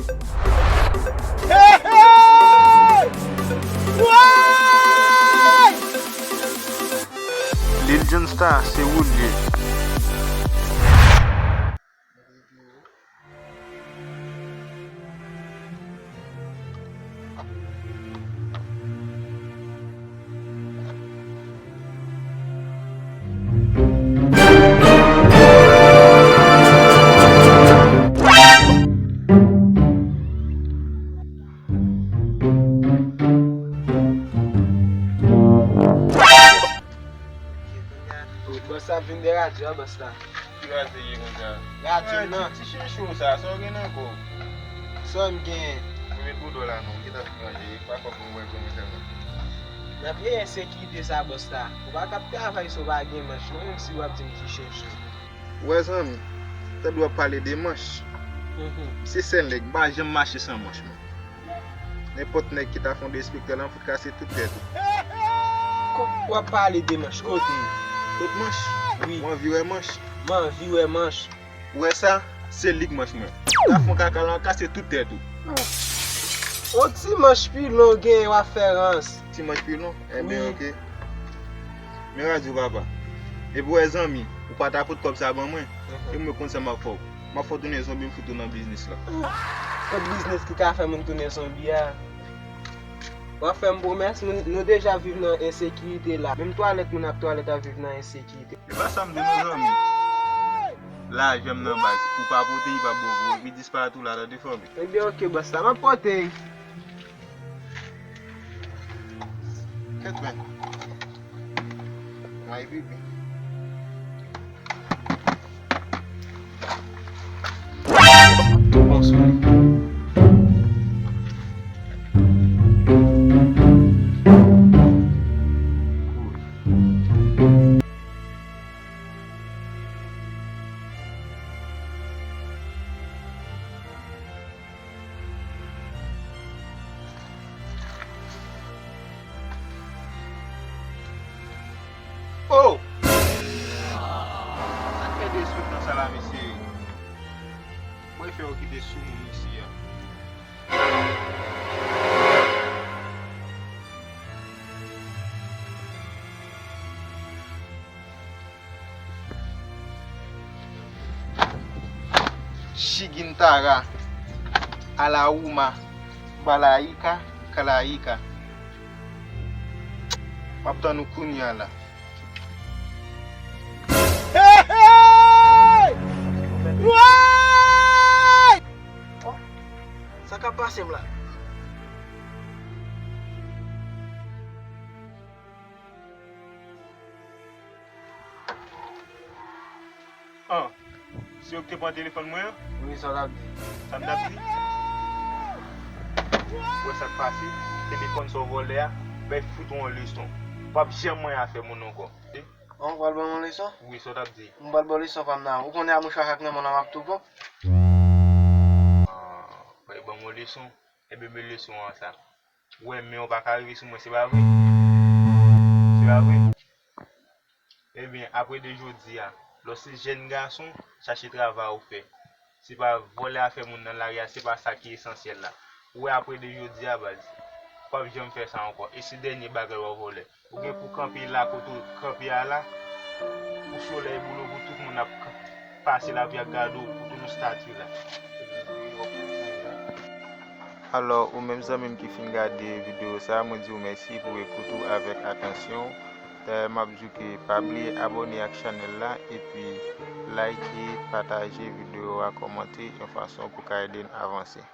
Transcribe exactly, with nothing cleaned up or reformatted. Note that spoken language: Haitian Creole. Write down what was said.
Hey, hey! Woy! Lil John Star, se ou l ye. Bòs la vin de radyo a, bòs la. Ki radyo ye konsa? Radyo nan. Ti, ti chouchou sa, sa w gen nan kò w? Sa m gen? Mwen met boudo la non, m gentan fin manje, pa fòk mwen wè kòman sèlman. N ap veye ensekirite sa, bòs la. Ou pa kab travay si w pa gen manch non, menm si w ap di m ti chouchou. Ou wè zanmi, tande w ap pale de manch. Mhm. Se sèl nèg, m pa janm mache san manch mwen. Nenpòt nèg ki ta fè yon derespektan la, m fout kase tout tèt ou. Ko-, w ap pale de manch, kote? Kot manch? Wi. Ou anvi wè manch? M anvi wè manch. Ou wè sa? Se lig manch mwen. Ou ta fè yon kaka la, kase tout tèt ou. Yon ti manch pilon w genyen, w ap fè rans. Ti manch pilon? Enben, wi. Oke. Men radyo papa. Epi w wè zanmi, ou pa ta pot kòb sa ban mwen. Mhm. E mwen konn sa m ap fè w. M ap fè w tounen zonbi, m fout ou nan biznis la. Kot biznis ki ka fè moun tounen zonbi a? W ap fè m pwomès, moun, nou deja viv nan ensekirite la. Menm twalèt moun ap twalèt ap viv nan ensekirite. E pa sa m di non zanmi. Lajan m nan baz, ou pa pote, li pa bon pou ou. Epi disparèt ou la, tande fanmi. Ebyen oke bòs la, m ap pote. Kèt men. May pipi. Bon sou li. Oh! Sa k fè derespektan sa la, mesye? Mwen fè yo kite sou moun isi a. Shigintara, Alauma, Balayika, Kalayika. M ap tann ou kounye a la. Hey, hey! Woy! Sa k ap pase m la? An, se yo ki te pran telefòn mwen an? Wi, sa w t ap di? Sa m t ap di? Ou wè sa k pase? Telefòn sa w vòlè a, bay fout ou yon leson. Ou p ap janm manyen afè moun ankò. An, ou pral ban m yon leson? Wi, sa w t ap di? M pral ba w leson pa m nan. Ou konnen a mouchwa k nan men w la m ap toufe w. An, bay ban m yon leson. Enben, men leson an sa. Ou wè men w pa ka rive sou mwen, se pa vre? Se pa vre? Ebyen, apre de jodi a, lè w se jèn gason, chache travay ou fè. Se pa vòlè afè moun nan lari a, se pa sa ki esansyèl la. Ou wè, apre de jodi a, baz, w p ap janm fè sa ankò. E se dènye bagay w ap vòlè. Ou gen pou kanpe la kote w kanpe a la, pou solèy boule w, pou tout moun ap k-, pase lavi ap gade w, pou tout nou stati la. Alò, ou menm zanmi m ki fin gade videyo sa a, mwen di w mèsi pou ekout ou avèk atansyon w. Dayè, m ap di w ke pa bliye abòne ak chanèl la, epi like, pataje videyo a, kòmante, yon fason pou ka ede n avanse.